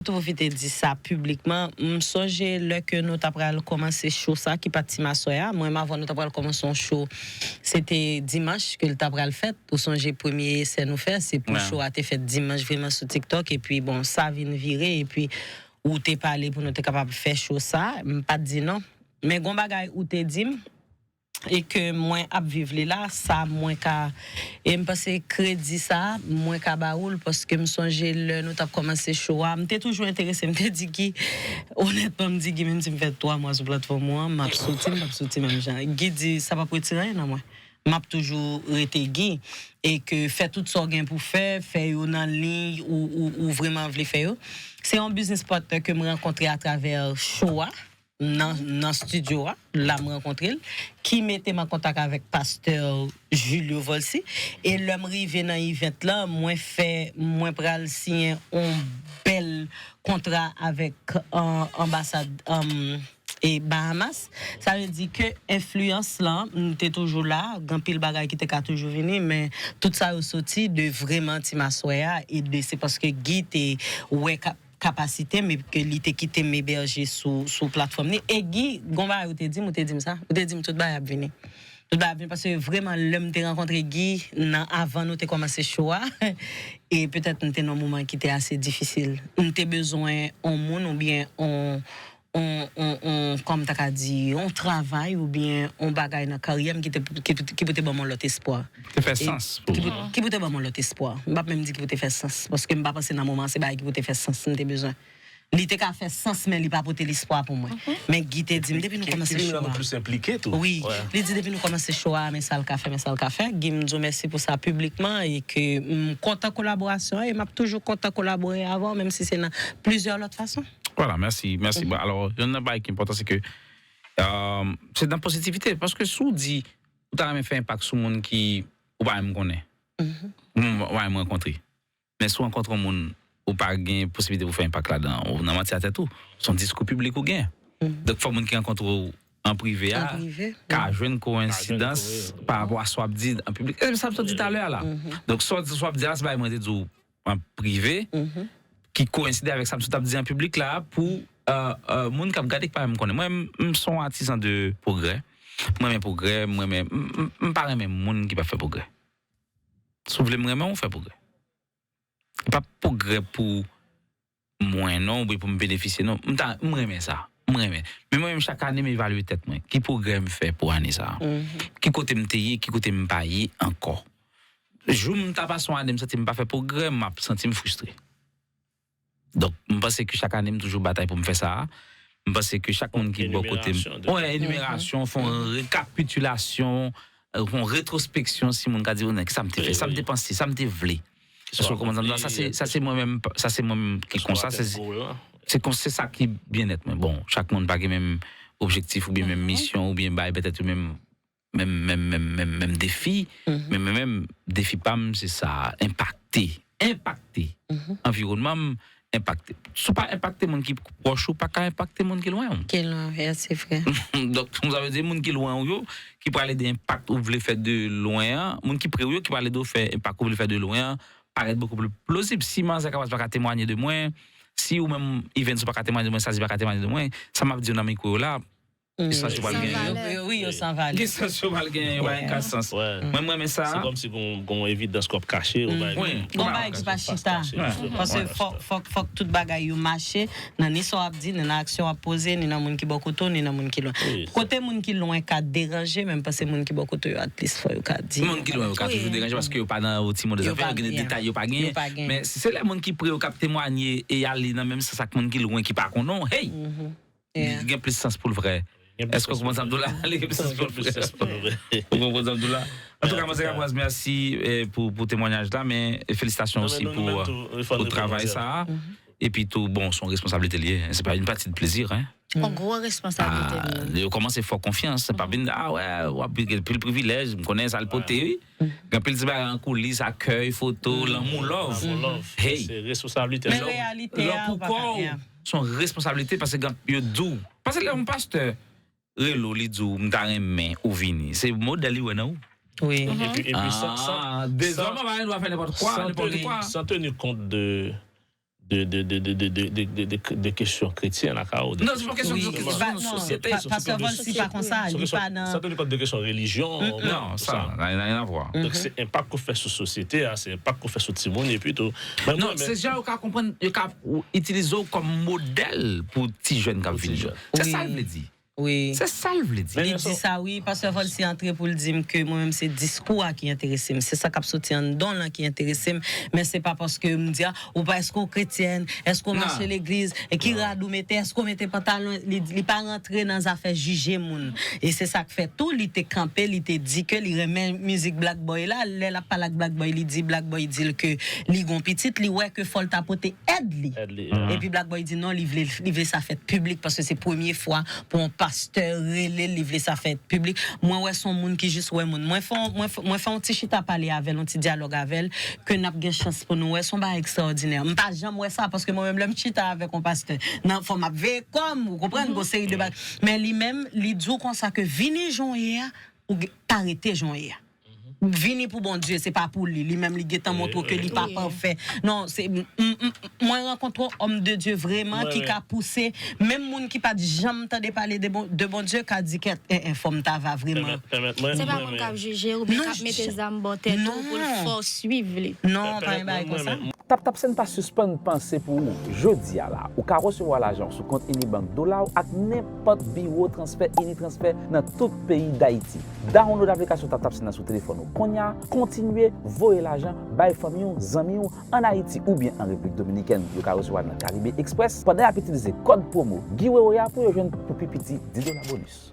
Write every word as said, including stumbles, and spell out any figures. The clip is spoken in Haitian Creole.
pwofite di sa piblikman. M sonje lè ke nou ta pral kòmanse show sa ki pa t Ti Maswè a. Mwen, m avè w, nou ta pral kòmanse yon show. Se te dimanch ke l ta pral fèt. Ou sonje premye esè nou fè, se pou show a te fèt dimanch vreman sou TikTok. Epi, bon, sa vin vire. Epi, ou te pale pou nou te kapab fè show sa. M pa t di non. Men gon bagay ou te di m, e ke mwen ap viv li la, sa mwen ka, e m panse kredi sa, mwen ka ba ou l, paske m sonje lè nou t ap kòmanse show a, m te toujou enterese, m te di Guy, onètman, m di Guy, menm si m fè twa mwa sou platfòm ou an, m ap soti, m p ap soti menm jan. Guy di, sa p ap retire anyen nan mwen. M ap toujou rete Guy, e ke fè tout sa w gen pou fè, fè yo nan liy ou, ou, ou vreman vle fè yo. Se yon business partner ke m rankontre atravè show a. Nan, nan estidyo a, la m rankontre l, ki mete m an kontak avèk pastè Julio Volcy. E lè m rive nan event lan, mwen fè, mwen pral siyen yon bèl kontra avèk, euh, anbasad, euh, e Bahamas. Sa vle di ke enfliyans lan, m te toujou la, gen anpil bagay ki te ka toujou vini, men tout sa yo soti de vreman Ti Maswè a, e de, se paske Guy te wè ka, kapasite m, e ke li te kite m ebèje sou, sou platfòm li. E Guy, gon bagay ou te di m, ou te di m sa. Ou te di m tout bagay ap vini. Tout bagay ap vini, paske vreman, lè m te rankontre Guy, nan, avan nou te kòmanse show a, e petèt m te nan yon moman ki te ase difisil. M te bezwen yon moun oubyen yon, yon, yon, yon, kòman m ta ka di, yon travay oubyen yon bagay nan karyè m ki te, ki, ki pou te ban m yon lòt espwa. Te fè sans pou ki, ou. Pou, ki pou te ban m yon lòt espwa. M p ap menm di ki pou te fè sans, paske m pa panse nan moman an se bagay ki pou te fè sans m te bezwen. Li te ka fè sans, men li pa pote lespwa pou mwen. Men Guy te di m, depi nou kòmanse show a. Wi, li di, depi nou kòmanse show a, men sa l ka fè, men sa l ka fè. Guy, m di w mèsi pou sa piblikman, e ke m kontan kolaborasyon an, e m ap toujou kontan kolabore avè w, menm si se nan plizyè lòt fason. Vwala, mèsi, mèsi. Bon, alò, youn nan bagay ki enpòtan, se ke, euh, se nan pozitivite, paske si w di, ou ta renmen fè enpak sou moun ki ou pa menm konnen. Moun ou pa menm rankontre. Men si w rankontre yon moun, ou pa gen posiblite pou fè enpak ladan, ou nan manti a tèt ou. Se yon diskou piblik ou gen. Donk, fò moun ki rankontre w an prive a ka jwenn koyensidans pa rapò a sa w ap di an piblik. E sa m sot di talè a la. Donk, sa w, sa w ap di a la, se bagay mwen te di w an prive, ki koyenside avèk sa m sot ap di an piblik la pou, euh, euh, moun k ap gade ki pa menm konnen. Mwen, m, m se yon atizan de pwogrè. Mwen renmen pwogrè, mwen renmen, m, m, m pa renmen moun ki pa fè pwogrè. Si w vle m renmen w, fè pwogrè. E pa pwogrè pou mwen non, oubyen pou m benefisye non. M ta, m renmen sa. M renmen. Men mwen menm, chak ane, m evalye tèt mwen. Ki pwogrè m fè pou ane sa a? Ki kote m te ye, ki kote m pa ye ankò? Jou m ta pase yon ane, m santi m pa fè pwogrè, m ap santi m fristre. Donk, m panse ke chak ane, m toujou batay pou m fè sa a. M panse ke chak moun ki bò kote m, enimerasyon, fè yon rekapitilasyon, euh, fè yon retwospeksyon, si moun ka di, "Oh, nan kisa m te fè, sa m te panse, sa m te vle." Èske w konprann sa m di la? Sa se, sa se mwen menm, sa se mwen menm ki konsa, se, se kon, se sa ki byennèt mwen. Bon, chak moun pa gen menm objektif oubyen menm misyon oubyen bay, petèt yo menm menm, menm, menm, menm, menm defi, men mwen menm, defi pa m, se sa, enpakte, enpakte anviwònman m, enpakte. Si w pa enpakte moun ki pwòch ou, pa ka enpakte moun ki lwen w. Ki lwen w, ya, se vre. Donk, sa vle di, moun ki lwen w yo, ki pral ede enpak ou vle fè de lwen an, moun ki pre w yo, ki pral ede w fè enpak ou vle fè de lwen an, parèt bokou pli plozib. Si manzè Kapaz pa ka temwanye de mwen, si ou menm, Evens, ou pa ka temwanye de mwen, Sazi pa ka temwanye de mwen, sa m ap di yo nan mikwo yo la, Ki sans yo pral genyen? Yo, yo, wi, yo san valè. Ki sans yo pral genyen? Yo pa gen sans. Mwen, mwen renmen sa. Se kòmsi gon, gon evidans k w ap kache, ou pa... Gon bagay ki pa chita. Paske fòk, fòk, fòk tout bagay yo mache nan ni sa w ap di, ni nan aksyon w ap poze, ni nan moun ki bò kote w, ni nan moun ki lwen. Kote moun ki lwen ka deranje, men m panse moun ki bò kote w yo, at least, fò yo ka di. Moun ki lwen yo ka toujou deranje paske yo pa nan yon ti mond zafè, yo gen de detay yo pa genyen. Men si se lè moun ki pre yo k ap temwanye e y ale nan menm sans ak moun ki lwen ki pa konnen w, hey! Li gen plis sans pou l vrè. Èske w konprann sa m di w la? Li gen plis sans pou l vrè. Ou konprann sa m di w la? Antouka, manzè Kapwaz, mèsi, eh, pou, pou temwanyaj la, men felisitasyon osi pou, eh, pou travay sa a. Epi tou, bon, se yon responsablite li ye. Se pa yon pati de plezi, hein. Yon gwo responsablite li ye. Yo kòmanse fè w konfyans, se pa vin, ah wè, w ap gen pil privilèj, m konnen sa l pote, wi. Gen pil ti bagay an koulis, akèy, foto, lanmou, love. Hey. Se responsablite. Men reyalite a, ou pa ka. Se yon responsablite paske gen, yo di w. Paske lè yon pastè rele w, li di w, "M ta renmen ou vini." Se modèl li wè nan ou. Wi. Epi, epi san, san, dezòmè, pa gen dwa fè nenpòt kwa, san teni kont de, de, de, de, de, de, de, de, de, de, de kesyon kretyen la ka ou, de Non, se pa kesyon de Wi, kesyon pa, de non, sosyete. pa, pastè Volcy pa konsa, li pa nan. Sa te de kesyon relijyon. Non, sa, sa. Rien, rien à voir. Donk se enpak ou fè sou sosyete a, se enpak ou fè sou timoun epi tou. Men Non, mwen, se men, jan yo ka konprann, yo ka itilize w kòm modèl pou ti jèn k ap Pou ti vini. jèn. Se sa Wi. l vle di. Wi. Se sa l vle di. Men Li Nelson- di sa wi, pastè Volcy antre pou l di m ke mwen menm se diskou a ki enterese m. Se sa k ap soti anndan w lan ki enterese m. Men se pa paske m di a, ou pa èske w kretyèn, èske w Non. mache legliz, e ki rad ou mete, èske w mete pantalon, li, li pa rantre nan zafè jije moun. E se sa k fè tou, li te kanpe, li te di ke li renmen mizik Black Boy la. Lè l ap pale ak Black Boy, li di Black Boy di l ke li gon pitit, li wè ke fò l ta pote èd li. Èd li, Epi Black Boy di non, li vle, li vle sa fèt piblik paske se premye fwa pou yon pastè rele l, li vle sa fèt piblik. Mwen wè se yon moun ki jis wè moun. Mwen fè, mwen fè, mwen fè yon ti chita pale avè l, yon ti dyalòg avè l, ke n ap gen chans pou nou wè. Se yon bagay ekstraòdinè. M pa janm wè sa paske mwen menm lè m chita avèk yon pastè, nan fò m ap veye kò m, ou konprann, gon seri de bagay. Men li menm, li di w konsa ke vini jan w ye a, ou ge- pa rete jan w ye a. Vini pou Bondye, se pa pou li. Li menm li gentan montre w ke li pa Wi. Pafè. Non, se m- m- m- mwen rankontre yon òm de Dye vrèman Wi, ki wi. Ka pouse menm moun ki pa t janm tande pale de, bon, de Bondye ka di kèt, eh, eh, fò m ta va vrèman. Pèmèt, pèmèt mwen, Se pa mwen, moun mwen. K ap jije oubyen Non, K ap mete jije. Zam bò tèt Non. Ou pou l fè w swiv li. Non, pa Pèmèt yon bagay mwen, konsa. mwen, Tap Tap Send pa sispann panse pou ou. Jodi a la, ou ka resevwa lajan w sou kont Inibank dola w ak nenpòt biwo transfè Initransfè nan tout peyi Dayiti. Download aplikasyon Tap Tap Send nan sou telefòn ou kounye a, kontinye voye lajan bay fanmi w, zanmi w ann Ayiti oubyen an Repiblik Dominikèn. Yo ka resevwa nan Caribe Express pandan y ap itilize kòd pwomo Guy Wewe a pou yo jwenn pou pi piti dis dola bonis.